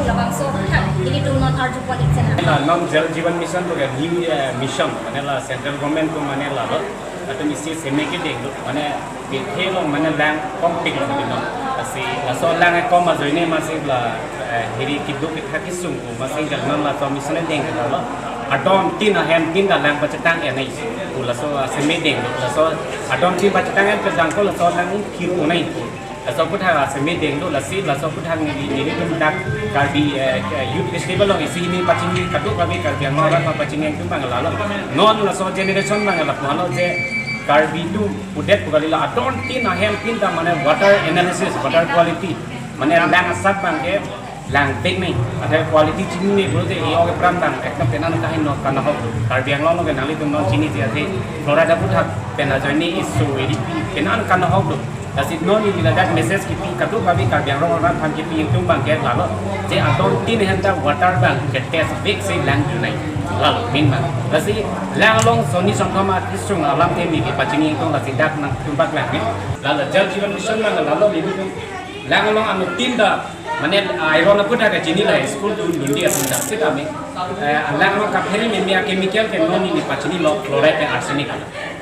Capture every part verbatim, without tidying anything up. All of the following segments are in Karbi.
Labangso aphuthak ilitum non arjupon-ik sena. La non Jal Jeevan Mission pu ke new, eh, mission, mane la central government atum mane lalo, latum isi seme kedeng lo, mane kethe along mane lang kompik lo dino. Lasi laso lang ekom ajoine masi la, eh, hiri keduk kethak kesung pu masi jal non laso mission deng lo. Adon tin ahem tin ta lang pachetang enai pu laso, ah, seme deng lo. Laso adon tin pachetang en pedang ko laso lang kiru nai pu. Laso aphuthak seme deng lo, lasi laso aphuthak neli, nelitum dak Karbi, eh, Youth Festival along isi hini pachini, kadokave Karbi Anglong arat pachini atum abang lalo. Non laso generation abang lapu halo je Karbi atum pudet pu kali la adon tin ahem tin ta mane water analysis, water quality, mane lang asap abang ke lang bek nai, athe quality chinine pulote e-ok epran abang ekta penan kahin no kanahok do. Karbi Anglong along ke nanglitum non chiniji athe fluoride aphuthak pen ajoine iso eri pi penan kanahok do. Lasi non neli ladak message kipi kadokave Karbi Anglong arat aphan kipi atum abang ke lalo je adon tin ahem ta water abang ke test bek si lang junai. Lalo min abang. Lasi lang along sonni sonthom akesung alam te neli pachini atum lasi dak nangtum paklang ni. Lalo Jal Jeevan Mission abang lalo nelitum lang along anuttin ta mane iron aphuthak kachini la school dun dundi atum dak sitame, eh, lang along kaphere meme a-chemical ke non neli pachini lo fluoride pen arsenic.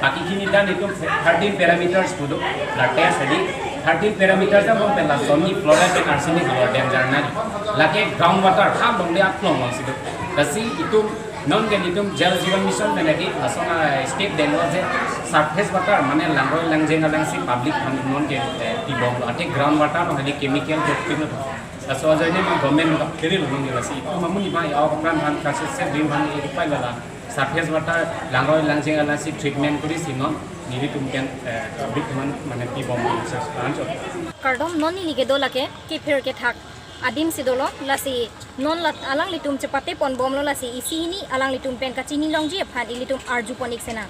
Baki hini ta nelitum thirteen parameters pu do, la test hadi thirteen parameters ta bom pen la sonni fluoride pen arsenic lo danger nai. Lake ground water ha longle aklong alongsi do. Lasi itum non ke nelitum Jal Jeevan Mission pen lake lason, eh, step denglo je surface water mane langroi langjeng alangsi public aphan non ke, eh, pibom lo. Athe ground water along hadi chemical jok pin lo. Laso ajoine ma government kaphere lo nang lasi itum amonit ma ya apran aphan kasus se din aphan iri pai la la surface water langroi langjeng alangsi treatment kori si non nelitum pen, eh, public aphan mane pibom lo, sas anchot. Kardom, non neli kedo lake kephir kethak adim si dolo, lasi non la alanglitum chepate ponbomlo, lasi isi hini alanglitum pen kachini longji aphan ilitum arjupon-ik sena.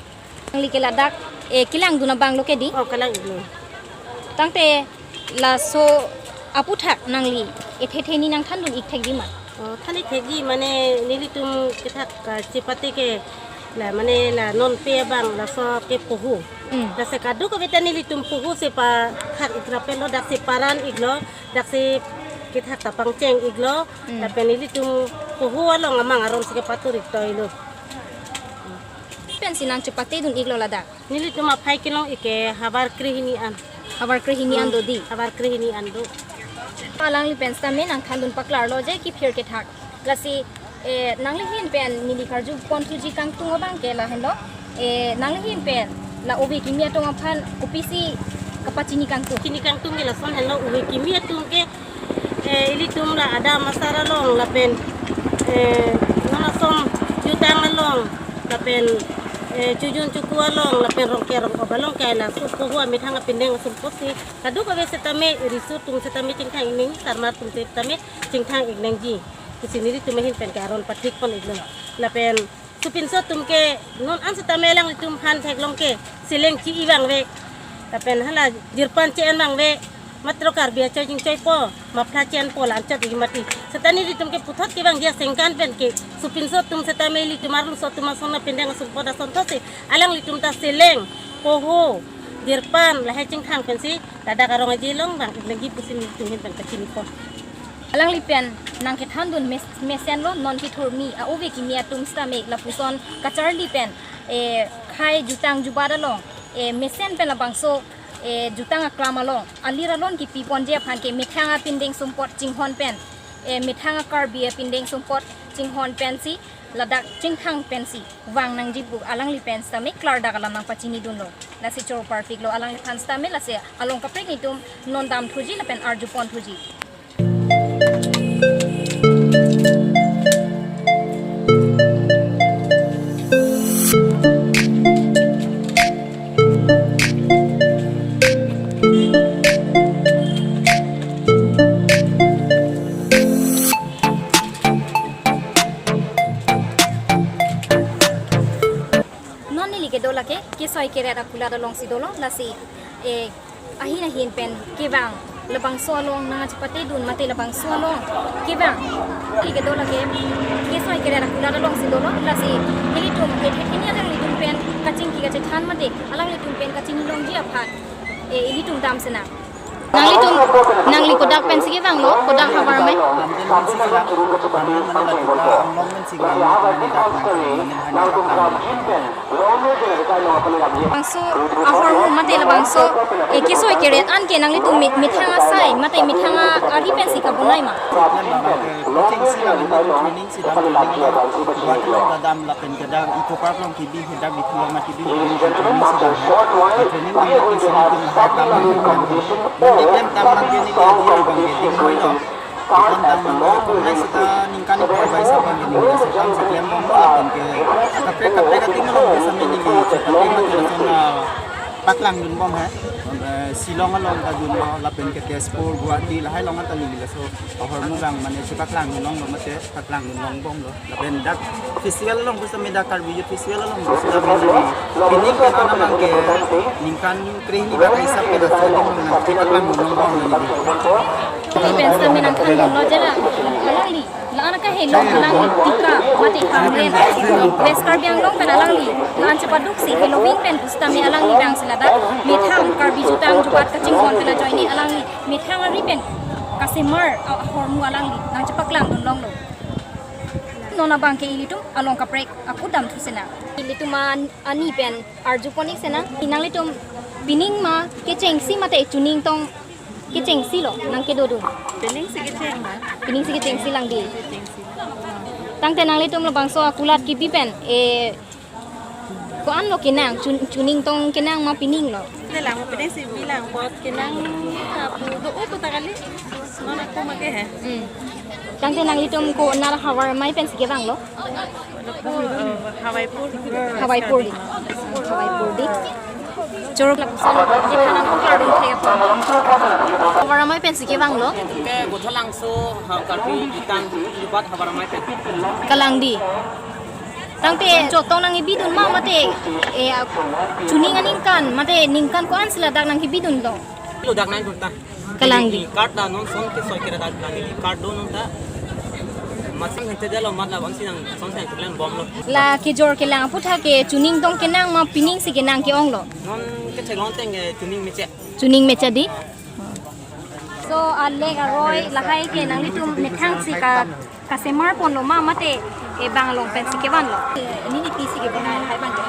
Nangli ke ladak, eh, kelang dun abang lo ke di? Oh, kelang dun. Tangte laso aphuthak nangli ethe the ni nangthan dun-ik thekji ma? Oh, than-ik thekji mane nelitum kethak, ah, chepate ke la mane la non pe abang laso ke poho. Hmm. Lasi kadokave ta nelitum poho si pathak-ik ra pen lo, dak si paran-ik lo, dak si kethak ta pangcheng-ik lo, hmm, lapen nelitum poho along amang aron si kepatur-ik toi lo. Pensi nang chepate dun-ik lo ladak? Nelitum aphai kelong-ik ke havar krehini an. Havar krehini an do di? Hmm, havar krehini an do. Alangli pen sitame nangthan dun paklarlo je kephir kethak. Lasi, eh, nangli ahin pen neli karjupon thuji kangtung abang ke lahenlo. Eh, nangli ahin pen la ove kimi atum aphan kopisi kapachini kangtung? Chini kangtung ke lason henlo, ove kimi atum ke, eh, ilitum la adam asar along lapen, eh, non asom jutang along lapen, eh, chojun choku along lapen rongker rong-op along ke laso poho amethang apindeng asumpot si kadokave sitame riso atum sitame chingthang-ik nangji, sarmar atum sitame chingthang-ik nangji pusi nelitum ahin pen ke aron pathik pon-ik lo. Lapen sopinso atum ke non an sitame alanglitum aphan theklong ke seleng chi-i vangve. Lapen hala jirpan che-en vangve. Matro Karbi achoi chingchoipo, muffler che-enpo la anchot-ik mati. Seta nelitum ke puthot kevangji asengkan pen ke sopinso atum sitame ilitum arloso atum ason apindeng asumpot asonthot si alanglitum ta seleng, poho, jirpan lahai chingthang pensi ladak arong aje along vang-ik nangji pusi nelitum ahin pen kachinipon. Alangli pen nangkethan dun mes-, mesenlo, non kethurmi a-ove kimi atum sitame lapuson kacharli pen, eh, khei jutang jubat along, eh, mesen pen labangso, eh, jutang aklam along alir alon kipi ponji aphan ke methang apindeng sumpot chinghon pen, eh, methang a-Karbi apindeng sumpot chinghon pensi ladak chingthang pensi vang nangji pu alangli pen sitame klardak alam nangpachini dunlo. Lasi choro parpiklo alangliphan sitame, lasi along kaprek nelitum non dam thuji lapen arjupon thuji. Non neli kedo lake kesoi keret akulat alongsi dolo, lasi, eh, ahin ahin pen kevang labangso along nangchepate dun mate labangso along kevang. Neli kedo lake kesoi keret akulat alongsi dolo, lasi nelitum ethe theni alanglitum pen kachingki kachethan mate alanglitum pen kachini longji aphan, eh, ilitum dam sena. Nanglitum, nangli kodak pensi kevanglo, kodak havar amei? Pamden pensi kevang, pamden mane latum ke anglong pensi kevang, mane dak nangke mane hana kevang. Bangso ahormu mate labangso, eh, kesoi keret an ke nanglitum me-, methang asai mate methang a-, ari pensi kabonai ma? Mane bang ke kechengsi lang, training si dam, training lang. Guwahati along ta dam lapen ke dak Eco Park along kebi, dak Diphu along ma kebi, training si dam. Training lang ke si nelitum lahai kam lang. Neli klem tang lang ke neli aji abang ke ding hoi lo. Klem tang lang ke, konat seta ningkan ipor bai sa abang ke neli seta si klem bom lo lapen ke kaprek kaprek ating along ke sami neli chepate mate lason, ah, paklangdun bom he. Eh, Shillong along ta dunlo lapen ke Tezpur, Guwahati lahai along ta neli laso ahormu abang mane chepaklangdun longlo mate paklangdun long bomlo. Lapen dak festival along pusitame, dak Karbi Youth Festival along pusitame neli pining pen ana abang ke ningkan krehini bak hisap ke dak sitame nang chepaklangdun long bomlo neli. Neli pen sitame nangthandunlo je la, alangli la-an akahelo, alangli Tika mate Hamren, West Karbi Anglong pen alangli la-an chepaduksi helovin pen pusitame alangli abang si ladak methang Karbi jutang jubat kachinghon pen ajoine alangli methang ari pen kasemar a-, ahormu alangli nangchepaklangdun longlo. Non abang ke ilitum along kaprek akudam thu sena. Ilitum an-, ani pen arjupon ik sena. Nanglitum pining ma kechengsi mate chuning tong kechengsi lo nangkedodun? Pining si kecheng ma. Pining si kechengsi lang dei. Kechengsi. Tangte nanglitum labangso akulat kebi pen, eh, ko-an lo kenang, chun-, chuning tong kenang ma pining lo? Te lang, pining si bi lang, bot kenang ta pu do-o puta kali. Non ako make he. Hmm. Tangte nanglitum konat havar amei pensi kevanglo? Lapu, eh, Hawaipur. Hawaipur dei. Hawaipur dei. Chorok lapuson, di kanang ko kardun the apa? Havar amei pensi kevanglo? Ke Bothalangso, ha, Karbi jutang jubat havar amei pen. Kalang dei. Tangte chotong nangkebidun ma mate, eh, chuning aningkan mate ningkan ko-an si ladak nangkebidun lo? Lo dak nangdun ta. Kalang dei. Neli card ta non son kesoi keret dak neli card do non ta. Masang hente delo mat labangsi nang son sang keklem bomlo. La kejor kelang aputhak ke chuning tong kenang ma pining si kenang ke-ong lo? Non kechek long teng, eh, chuning meche. Chuning meche dei. So, alek aroi lahai ke nanglitum methang si ka kasemar ponlo ma mate, eh, bang along pensi kevanlo? Eh, nini pisi kebonai lahai abang ke.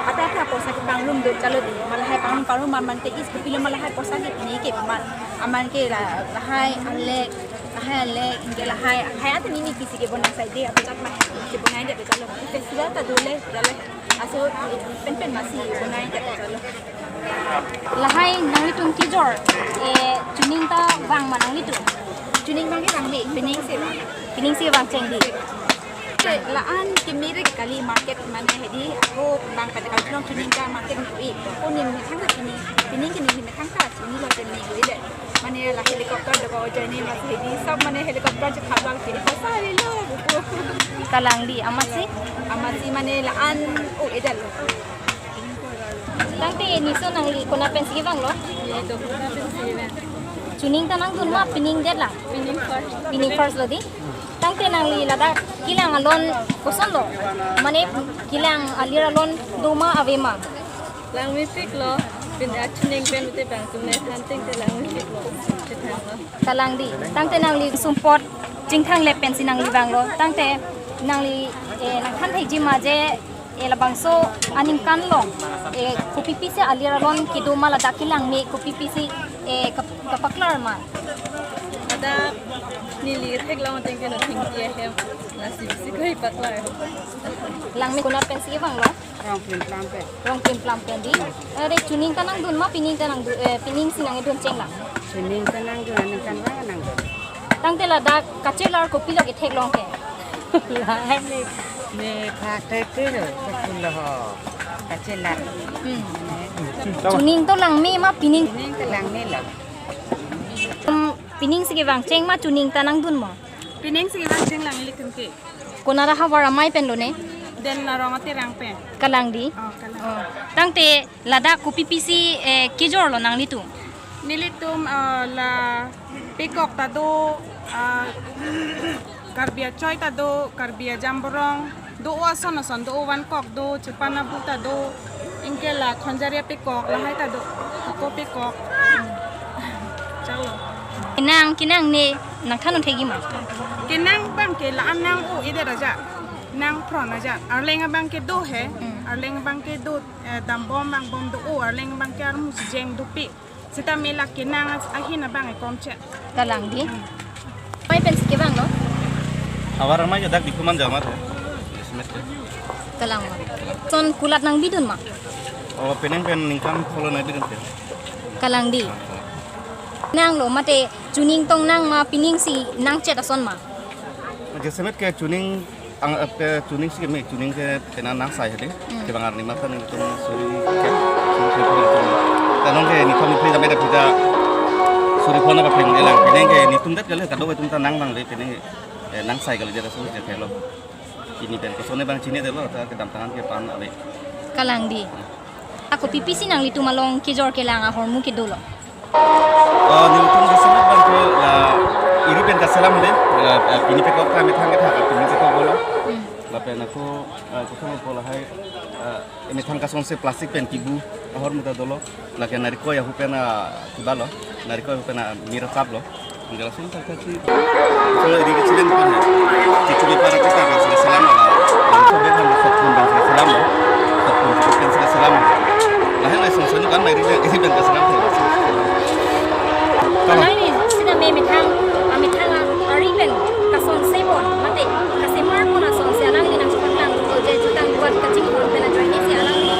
Ata ata porsa ke panglum do chalo dei. Ma lahai panglum panglum man man ke is kopilo ma lahai porsa ke pine ke man. Aman ke la lahai alek, lahai alek, anke lahai, lahai ata nini pisi kebonai sai dei, aputat ma kebonai dei chalo. Festival ta dole, dole. Aso, eh, pen pen masi bonai dei chalo. Lahai nanglitum kejor, eh, chuning ta vang ma nanglitum? Chuning vang ke vang dei, pining si vang. Pining si vangcheng dei. Te la-an kemere ke kali market mane hedi, ako bang pada kalau chuning ta market ko-i. Ako neli methang ta pining, pining ke neli methang ta chini lo te neli ko-i dei. Mane la helicopter do ko ajoine masi hedi, sob mane helicopter chephabang ke, porsa lo buku. Kalang dei, amatsi? Amatsi mane la-an, oh, edal lo. Tangte neli so nangli konat pensi kevanglo? Neli to konat pensi kevang. Chuning ta nangdun ma pining det lang? Pining first. Pining first lo dei. Tangte nangli ladak kelang alon koson lo? Mane kelang alir alon do ma ave ma? Langmepik lo. Pin achuning pen te bang tum ne than teng te langmepik lo. Te than lo. Kalang dei. Tangte nangli sumpot chingthang lep pensi nangli vanglo. Tangte nangli, eh, nangthan thekji ma je, eh, labangso aningkan along, eh, kopi pisi alir alon kedo ma ladak kelang me kopi pisi, eh, kap-, kapaklar ma? Ada neli theklong teng ke no thengpi ahem. Lasi bisi koi paklar. Langme konat pensi kevanglo? Rongplim Plampen. Rongplim Plampen dei. Are chuning ta nangdun ma pining ta nangdun, eh, pining si nangkedun cheng lang? Chuning ta nangdun, aningkan vang nangdun. Tangte ladak kachelar kopilo ketheklong ke? Lahai ne, ne pha thek ke lo, kopilo ho. Kachelar. Hmm. Chuning to langme ma pining? Pining ta langme lo. Hmm, pining si kevangcheng ma chuning ta nangdun ma? Pining si kevangcheng lang ilitum ke. Konat ahavar amei pen lo ne? Den Arong Aterang pen. Kalang dei? Oh, kalang. Oh. Tangte ladak kopi pisi, eh, kejor lo nanglitum? Nelitum, eh, la pekok ta do, eh, Karbi achoi ta do, Karbi ajamborong, do-o ason ason do-o, vangkok do, chepan abu ta do, anke la khonjari apekok, lahai ta do, ako pekok. Chau. Kenang, kenang ne nangthan un thekji ma? Kenang abang ke la-an nang-o-edet aja. Nangphron aja. Arleng abang ke do he. Hmm. Arleng abang ke do, eh, dambom bang bom do-o. Arleng abang ke armu si jeng dopik. Seta me la kenang as-, ahin abang e komche. Kalang di. Hmm. Mai pensi kevanglo? Avar amai ke dak Diphu man jama the. Kalang ma. Son kulat nangbidun ma? Oh, penang pen ningkan pho lo nangbidun ke. Kalang di. Nanglo mate chuning tong nang ma, pining si nangchet ason ma? Jasemet ke chuning ang, eh, ke chuning si keme, chuning ke penang nangsai hadi. Hmm. Kevang arni mata nelitum suri ke, suri ke pura tum. Kanong ke nithom niphli kami dak pida suri phone apa pling elang. Penang ke nitum det kali, kado atum ta nang bang le, penang, eh, nangsai kali jara suri ke lo. Chini pen kosonne bang chinidetlo, ta kedamtang an ke pan ave. Kalang di. Ako pipisi nanglitum along kejor kelang ahormu kedo lo? Oh, nelitum jasemet bang ke la iri pen kaselam le, la, eh, pini pekok ta methang kethak, pini pekok bolo. Hmm. Lapen ako, eh, kosonne po lahai, eh, methang kasonse plastic pen kibu ahormu ta dolo. Lake narikol ahu pen, ah, kibalo, narikol ahu pen, ah, mir kap lo. Angkela sung tak tak si. Solo iri kecilin kan ya. Cucu di para kita kan sila salam lah. Yang sobek kan sokpun dan sila salam lah. Sokpun cucu kan sila salam lah. Lah yang lain sung kan mai iri iri dan sila salam. Kalau ini sida me methang, ah, methang, ah, ari pen kasonse pon, mate kasemar pon asonse alangli nangchepatang, je jutang buat kachingthang pen ajoine si alangli,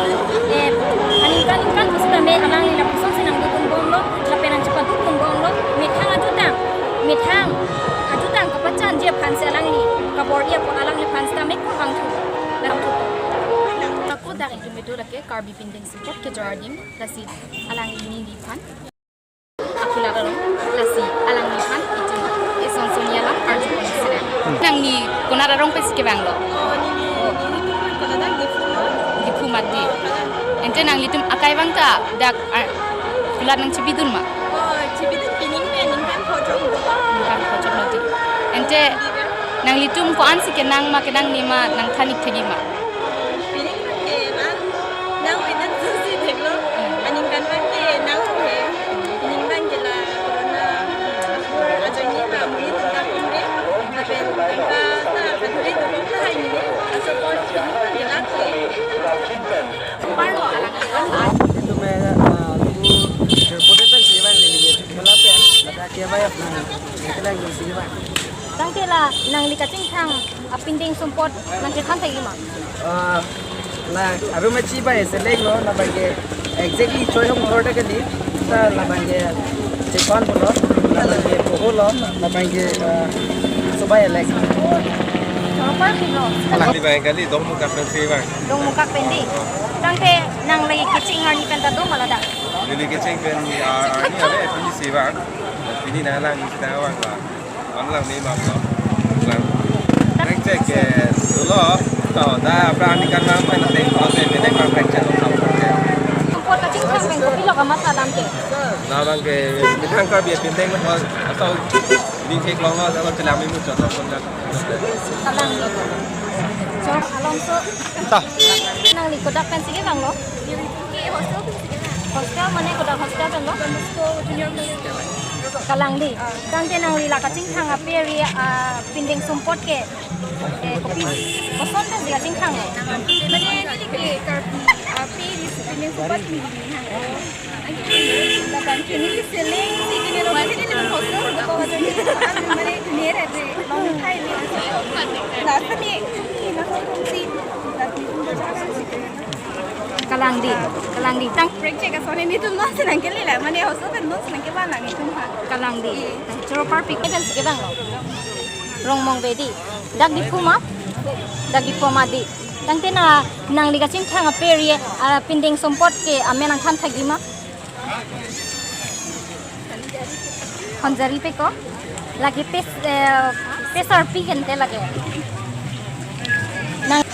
eh, aningkan ningkan sida me alangli lapuson si nangdukun bomlo, lapen nangchepadukun bomlo, methang ajutang, methang ajutang kapachan ji aphan si alangli kabor-i apot alangliphan sita me kurvangthu. Dalam tutu. Ako dak itu medo lake Karbi Pindeng Sumpot kejor adim, lasi alangli neliphan. Akulat arong, lasi alangliphan itum eson son alam arjupon sira. Nangli konat arong pensi kevanglo? Oh, neli, nelitum konat arong Diphu ma. Diphu ma di. Ante nanglitum akai vang ta dak ar-, kulat nangchebidun ma? Oh, chebidun, pining pen ningkan phongo lo. Ningkan phongo lo di. Ante nanglitum ko-ansi kenang ma kenangne ma nangthan-ik thekji ma? Pining abang ke nang, nang-o-edet si theklo. Aningkan abang ke nang-o he. Pining abang ke la corona ajoine la monit atum ta pun de. Lapen tangka ta kaduri dukun ta hai mene. Laso apot pining abang ke la ke. Parlo alang. Itu me, ah, itu terpotong pensi bang ini, ya, cuma apa ya? Ada kevang ya, nah, itu lagi sih bang. Tangte la nangli kachingthang apindeng sumpot nangkethan thekji ma? Ah, la arum achi bai seleng lo, labang ke exactly choi hong thor ta kali, ta labang ke chekon pulo, labang ke poho lo, labang ke, ah, subai elek. Chorong Parpi lo. Kali bang kali Dongmukak pensi bang. Dongmukak pen di. Tangte nangli kaching arni pen ta do ma ladak? Neli kaching pen, ah, arni ave, pinisi bang. Pini nanglang isi ta bang la. Anlang ni map lo. Lang. Nangchek ke dolo. To, dak aphrang aningkan nang pen ateng lo te, pen nang nangchek lo sam ke. Sumpot kachingthang pen kopilo kamatha dam ke? Labang ke methang Karbi apindeng mo asal di kek lo mo asal chelam imu chot lo pun dak. Kalang lo. Chorong Alongso. Ta. Nangli kodak pensi kevanglo? Hostel pensi kevang. Hostel mane kodak hostel pen lo? Don Bosco Junior College. Kalang di. Ah. Tangte nangli la kachingthang ape ri, ah, pindeng sumpot ke, eh, kopi koson pensi kachingthang lo? Mane neli ke Karbi, ah, ape ri pindeng sumpot ni. Labang ke neli seleng si kene lo, mane neli hostel ko ajo ni, mane nere re long thai ni. La kami, kami na hong si, la kami hong si. Kalang di, kalang di. Tang. Prekche ka sone nelitum non si nangkele la, mane hostel pen non si nangkevang la nelitum ha. Kalang di. Iya. Chorong Parpi pensi kevanglo? Rongmongve di. Dak Diphu ma? Dak Diphu ma di. Tangte la nangli kachingthang ape ri, ah, pindeng sumpot ke amen nangthan thekji ma? Honjari pe ko? Lake pes, eh, pesar pi gente lake. Nang,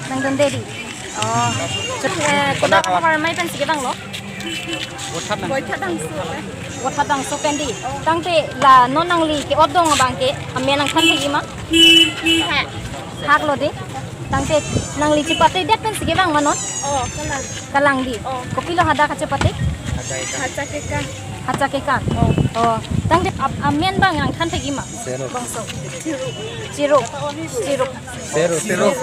nangdunde di. Oh. Eh, kodak ahavar mai pensi kevanglo? Boithabangso. Boithabangso pen di. Tangte la non nangli ke-ot dong abang ke amen nangthan thekji ma? Hak. Hak lo di. Tangte nangli chepatedet pensi kevang ma non? Oh, kalang. Kalang di. Oh. Kopilo hadak kachepate? Hacha keka. Acha kekan. Oh. Tangte ap-, amen abang nangthan thek-ik ma? Seruk. Bangso. Chiruk. Chiruk. Seruk. Seruk.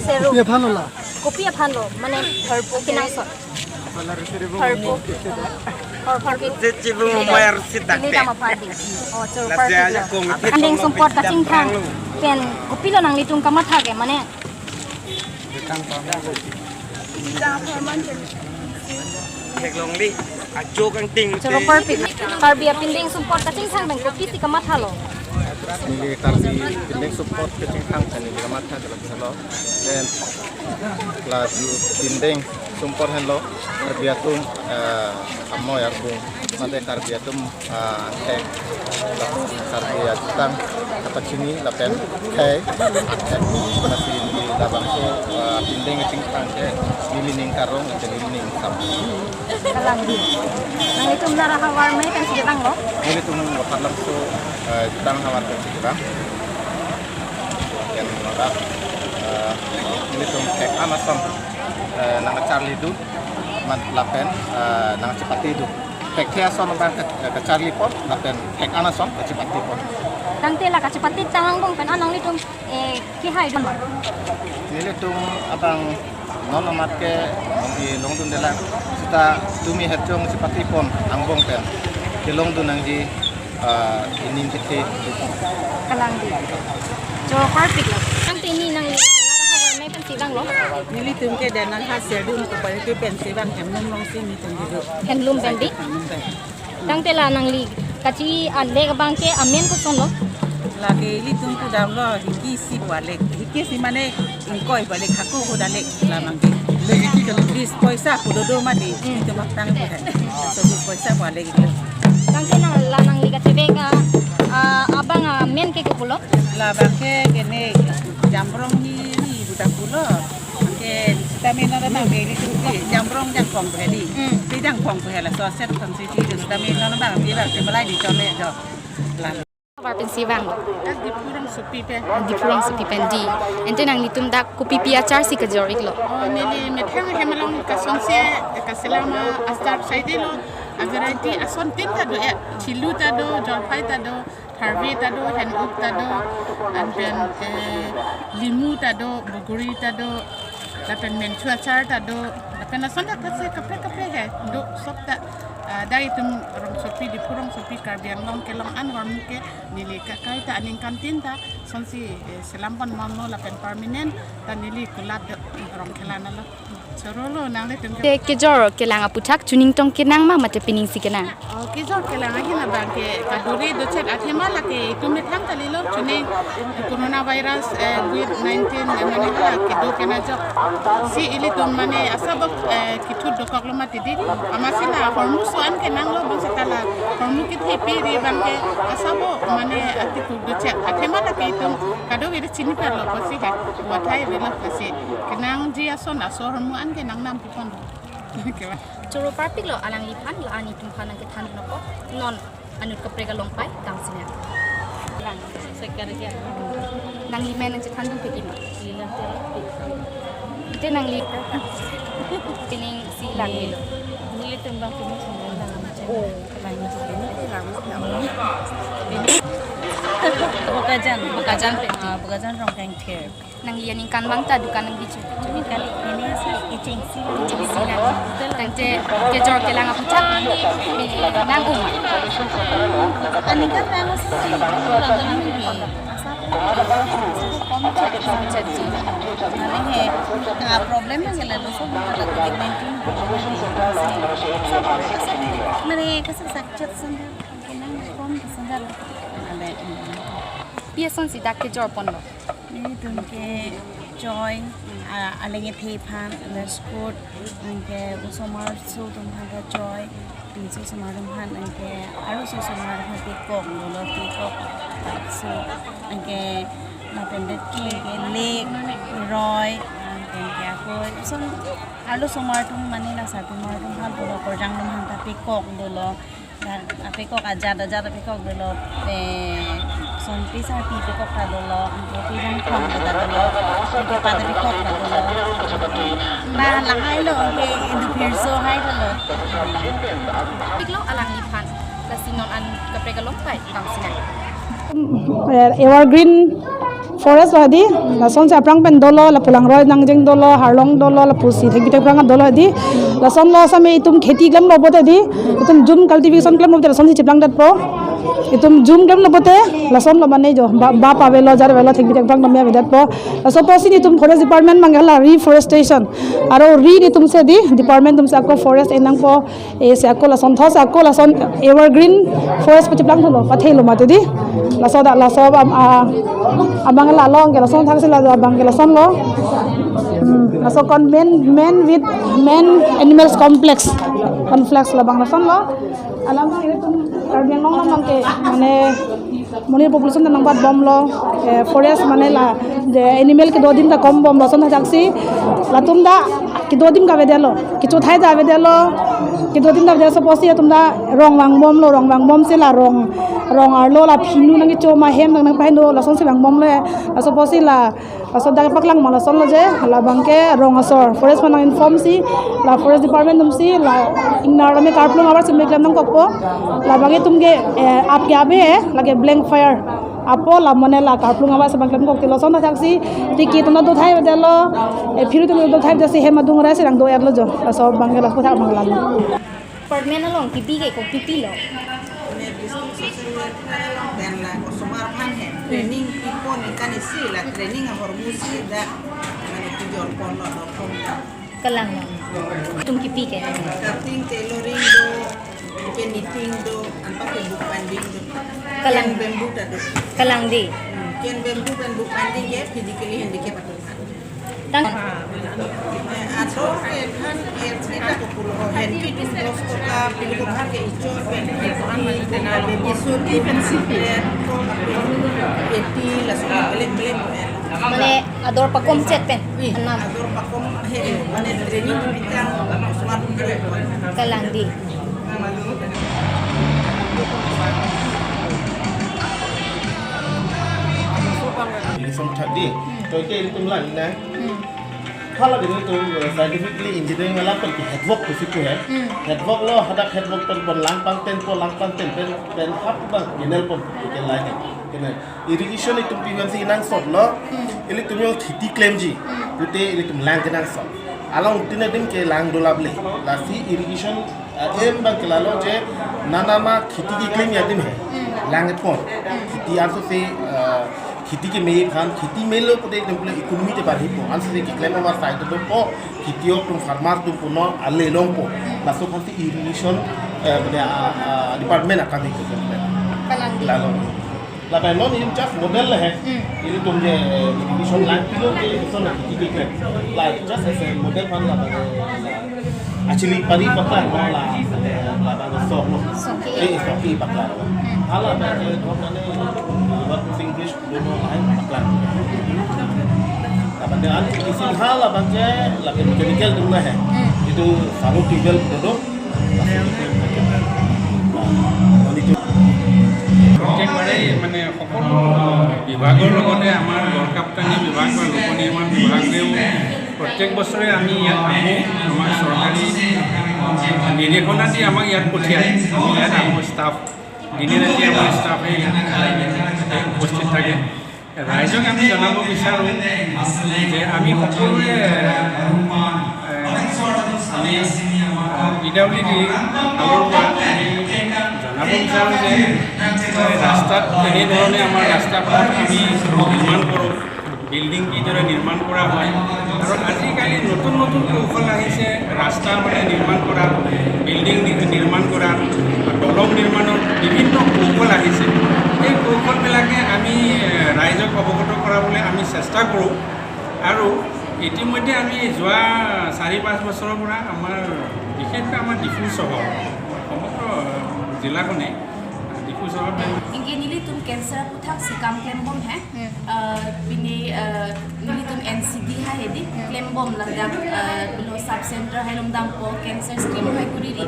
Seruk. Kopi aphan lo la? Kopi aphan lo, mane pharpo kenangsot. Pharpo. Pharpo ke. Je chibu mo mayar sitak te. Ini tama phardi. Oh, choro pharpo lo. Andeng sumpot kachingthang pen kopilo nanglitum kamatha ke, mane? Theklongli, ajo kangting. Choro pharpo. Karbi apindeng sumpot kachingthang pen kopisi kamatha lo? Neli Karbi apindeng sumpot kachingthang pen neli kamatha ke lapu lo. Then, lapu apindeng sumpot henlo, Karbi atum, eh, amoi arbung, mate Karbi atum, eh, angthek, lapen Karbi ajutang kapachini lapen khei angthek, masi neli labangso, eh, apindeng kachingthang ke neli ning karong, neli ning sam. Kalang di. Nanglitum Nara havar mei pensi ketang lo? Nelitum Vothatlangso, eh, jutang havar pensi ketang. Ken maka, eh, nelitum thek-an ason, eh, nangkacharlidun, mat lapen, eh, nangkachipatidun. Thekthe ason abang ke, eh, kacharlipon, lapen thek-an ason kachipatipon. Tangte la kachipatitang angbong pen an nanglitum, eh, kehaidun ma? Nelitum abang non amat ke nongki longdunde lang, seta tumi hejong chipatipon angbong pen kelongdun nangji, ah, ining kethe. Kalang di. Choro pharpo lo. Tangte neli nang Nara havar mei pensi vanglo? Nelitum ke Denang ha Serdum Koperati pensi vang, Hemlum alongsi nelitum kedo. Hemlum pen di? Hemlum pen. Tangte la nangli kachi-i alek abang ke amen koson lo? Lake ilitum pudamlo, hiki isi pu alek. Hiki isi mane ingkoi pu alek, hako pu alek la abang ke. Bis poisa pu dodo mati, hmm, ilitum aptang pu hai. So bis poisa pu alek iklo. Tangte na la nangli kachevek, ah, ah, abang amen ke kopulo? La abang ke kene Jamrong hiri pu ta pulo. Ke sitame non abang ke ilitum ke Jamrong Jangkong pu hedi. Hmm. Ke Jangkong pu hela, so set konsiti sitame non abang ke abang ke malai di chole jo. La. Havar pensi vang? Dak Diphu Rongsopi pen. Diphu Rongsopi pen di. Ante nanglitum dak kopipi achar si kejor-iklo? Oh, neli methang hem along kasonsi kaselam astar saidelo. A variety ason tin ta do, eh, chilu ta do, jolphai ta do, tharve ta do, hen-up ta do, and then, eh, limu ta do, buguri ta do, lapen menthu achar ta do, lapen ason ta kase kaprek kaprek he do, sob ta, ah, dak itum Rongsopi, Diphu Rongsopi, Karbi Anglong kelong an hormu ke neli kakai ta aningkan tin ta sonsi, eh, selam pon mamlo lapen permanent ta neli kulat do rong kelan alo. Choro lo, nanglitum ke. Te kejor kelang aputhak chuning tong kenang ma mate pining si kenang? Oh, kejor kelang ahin abang ke kaduri dochet athema lake itum methang kalilo chuning coronavirus, eh, covid nineteen, eh, mane hala kedo kena jok. Si ilitum mane asabok, eh, kithut dokok lo mati di. Amatsi la hormu so-an kenanglo bang seta la hormu kithepi ri abang ke asabo mane atikuk dochet. Athema lake itum kadokave chini parlo pusi he. Wathai rilo pusi. Kenangji ason aso hormu an ke nangnam pipon. Oke, ba. Choro parpiklo alangliphan, la-an itum aphan nangkethan nangpo. Non anut kaprek along pai, dam sinya. Lang, sekar ke. Nangli men nangchethan dun pik ima. Ila tera pik. Ite nangli. Pining si lang ni. Neli tembang pining si lang. Oh, lang ni. Ini lang. Bokajan, Bokajan, ah, Bokajan Rongkengthir. Nangli aningkan abang ta dukan nangbichu. Kali ini si echeng si. Echeng si nang. Tangte kejor kelang aputhak nang uma. Aningkan abang si. Asap. Asap kom chat. Kom chat. Mane he, ah, problem na gela lo sob na la covid nineteen. Mane kasa sakchat sandal. Nang kom sandal. Mane. Pi ason si dak kejor ponlo? Nelitum ke choi, ah, alang ethe aphan, biscuit, anke osomar aso atum aphan ta choi, pinso osomar atum aphan, anke arloso osomar atum aphan pekok, dolo pekok, so, anke lapen det ke, anke lek, roi, anke, anke akoi, so, arloso osomar atum mane la sarpi osomar atum aphan dolo, korjang atum aphan ta pekok, dolo, dan apekok ajat ajat apekok dolo, eh, sonpi sarpi pekok ta dolo, anke pejang khong ta dolo, anke pada pekok ta dolo. Na lahai lo, anke edu phirso hai dolo. Piklo alangliphan. An kaprek along pai kangsinai. Eh, Evergreen Forest lo hadi, lasonsi aphrang pen dolo, lapu langroi nangjeng dolo, harlong dolo, lapusi thengpi thengphrang dolo hadi. Lasonlo same itum kheti klemlo pote di, itum jhum cultivation klemlo pote lasonsi chiplangdetpo. Itum jhum klemlo pote, lasonlo mane jo, ba, ba pavelo, jar avelo, thengpi thengphrang tame avedetpo. Laso apotsi itum Forest Department manghala reforestation. Aro ri itum si di, department atum si ako forest enangpo, e si ako lason thos ako lason Evergreen Forest pachiplang thulo, pathelo mati di. Laso dak, laso abang, a, abang la long ke lason thaksi la abang ke lasonlo. Hmm, laso kon men, men with men animals complex. Complex labang lasonlo. Alam bang ilitum Karbi Anglong alam bang ke, mane, monit population nangbatbomlo, eh, forest mane la, je animal kedo adim ta kombomlo, lason thaksi, latum ta kedo adim ta avedetlo, kechothai ta avedetlo, kedo adim ta avedetlo, laso apotsi latum ta rong vangbomlo, rong vangbomsi la rong, rong arlo la phinu nangkecho ma hem nang nangpaheno, lasonsi vangbomlo, laso apotsi la, laso dak paklang ma lasonlo je, labang ke rong asor, forest aphan nang inform si, la forest department atum si, la ingnar tame karplung abar si meklem nangkokpo, labang itum ke, eh, ap ke abe, lake blank fire. Apo la mane la karplung abar si bangklem kok tilo, lason thaksi, tiki atum ta dothai avedetlo, eh, phiru atum ta dothai avedetsi hem adung rai si nang do-etlo jo. Laso abang ke laso thak abang lalo. Department along kipi ke kopi pilo? Mane district social welfare along pen la osomar aphan he. Hmm. Training pipo ningkan isi la training ahormu si dak mane kejor ponlo dokong. Kalang lo. Itum kipi ke? Cutting, tailoring do, ke knitting do, anpa ke book binding do. Kalang. Ken bamboo ta do. Kalang di. Hmm, ken bamboo pen book binding ke physically handicap atum. Tang. Eh, ator ke aphan, eh, kita ko pulo, hen ke dos toka, pilu ko aphan ke ichor pen, isu di pen si pen, eh, ko pen, eti, laso belek belek. Mane ador pakom chet pen. Ih, anam. Ador pakom he, mane training kita, osomar atum ke. Kalang di. Ini sama tadi, hmm, to ke ilitum lang na. Hmm. Hala dini itum, eh, scientifically engineering wala pen ke headwork pusi pu he. Hmm. Headwork lo, hadak headwork pen pon lang pangtenpo, lang pangten pen, pen hap bang, kenel pon, kenel lagi, kenel. Irrigation itum pi-an si nangsotlo, hmm, ilitum jong kheti klemji, hmm, pute ilitum lang kenangsot. Along tin adim ke lang dolap le. Lasi irrigation, eh, em bang ke lalo je nanama kheti keklemji adim he. Hmm. Lang epon. Hmm. Kheti arso si, eh, kheti keme aphan, kheti melo pute itum pule economy te barhipo. Arso si keklem abar side dopo, kheti atum farmers atum puno ale longpo. Laso aphan si irrigation, eh, mane, ah, ah, department akam ke. Kalang di. Lalo. Lapen non ini just model le he. Hmm. Ilitum je, eh, mission lang pilo ke mission na kheti ke. La just as a model aphan la, eh, actually pari paklang la, eh, la bang sok lo. Sok ke. Eh, sok ke paklang. Hmm. Hala ba, eh, mane, what English, don't know, hai paklang. Lapen an isi hala bang je, lapen chemical atum na he. Hmm. Itu salu tibel dodok. প্ৰত্যেকবাৰেই মানে সকলো বিভাগৰ লগতে আমাৰ গড়কাপ্তানি বিভাগ বা লোক নিৰ্মাণ বিভাগেও প্ৰত্যেক বছৰে আমি ইয়াত আহোঁ। আমাৰ চৰকাৰী নিৰ্দেশনা দি আমাক ইয়াত পঠিয়ায়। আমি ইয়াত আহোঁ, ষ্টাফ, দিনে ৰাতিয়ে আমাৰ ষ্টাফে ইয়াত উপস্থিত থাকে। ৰাইজক আমি জনাব বিচাৰোঁ যে আমি সকলোৱে, এ, আমি, এ, পি ডাব্লিউ ডি ফালৰ পৰা আমি জনাব বিচাৰোঁ যে, এ, ৰাস্তাত এনেধৰণে আমাৰ ৰাস্তা পথ আমি নিৰ্মাণ কৰোঁ, বিল্ডিং কিদৰে নিৰ্মাণ কৰা হয়। আৰু আজিকালি নতুন নতুন কৌশল আহিছে, ৰাস্তা মানে নিৰ্মাণ কৰা, বিল্ডিং নি-, নিৰ্মাণ কৰা, দলং নিৰ্মাণৰ বিভিন্ন কৌশল আহিছে। এই কৌশলবিলাকে আমি, এ, ৰাইজক অৱগত কৰাবলৈ আমি চেষ্টা কৰোঁ। আৰু ইতিমধ্যে আমি যোৱা চাৰি পাঁচ বছৰৰ পৰা আমাৰ, বিশেষকৈ আমাৰ ডিফু চহৰ, সমগ্ৰ জিলাখনে ডিফু চহৰ Anke nelitum cancer aphuthak si kam klembom he. Hmm. Ah, pine, ah, nelitum N C D hai hedi, hmm, klembom ladak, ah, lo sub center hai longdampo, cancer screening hai kuriri.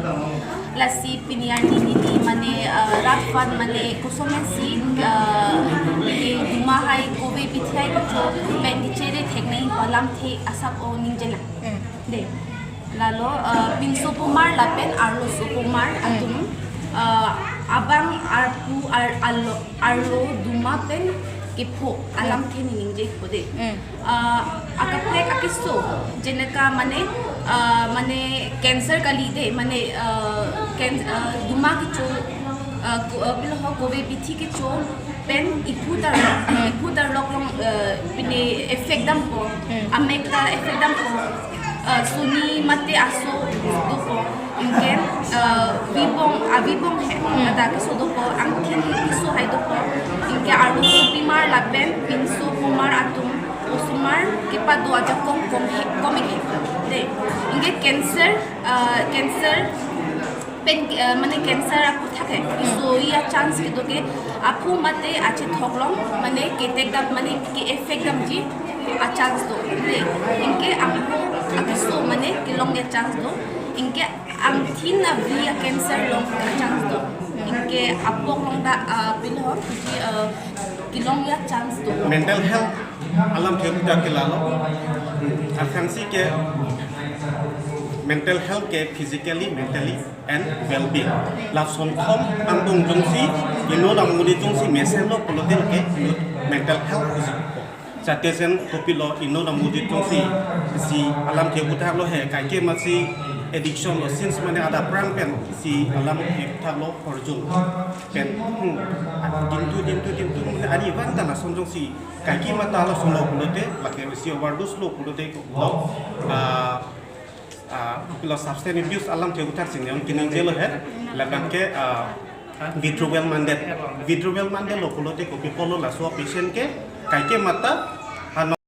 Lasi pini arni neli mane, ah, rat aphan mane kosonsi, ah, ke duma hai kove pithi hai kecho pen kechere theknei pu alamthe asap o ningjelang. Hmm. De. Lalo, ah, pinso apharman lapen arloso apharman, hmm, atum, ah, Abang arpu ar alo arlo duma pen kepho alam ke ningje kode. Mm. Ah, akaprek akeso, jeneka mane, ah, mane cancer kali de, mane, ah, can ah, duma kecho, ah, ko ah, pilo ho kove bithi kecho pen iphu tarlok, iphu tarlok along, ah, pine effect dampo, amek ta effect dampo, ah, suni mate aso dopo, anke, ah, vibong, avibong he, mata keso dopo, angthin keso hai dopo, anke arloso pimar lapen pinso pumar atum osomar kepado ajakong kom he, kom ik he. De, anke cancer, ah, cancer pen, ah, mane cancer aphuthak he. Iso-i achance kedo ke aphu mate achethok along mane ketek dam mane ke-effect damji achance do. De, anke angphu akeso mane kelongji achance do. Anke angthin avi acancer long achance do. Anke apok along ta, ah, pilo ho, ji, ah, kelongji achance do. Mental health alamthe aputhak ke lalo. Arthansi ke mental health ke physically, mentally and well-being. Lason thom angdong jongsi, inut amonit jongsi mesenlo pulote ke inut mental health pusi. Jate sen kopilo inut amonit jongsi, si alamthe aputhak lo he, kaike masi addiction lo, since mane adapprang pen si alamthe aputhak lo horjun pen, hmm, dintu, dintu, dintu, mane ari vang ta lason jongsi kaike mata lason lo pulote, lake si overdose lo pulote ko, lo, ah, ah, lo substance abuse alamthe aputhak si nyon keningje lo he, labang ke, ah, withdrawal mandet, withdrawal mandet lo pulote kopi apotlo laso patient ke, kaike mata, ano.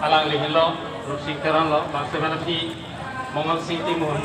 Alangli henlo, Rupsing Teron lo, bangso mena phi Mongol Sing Timung.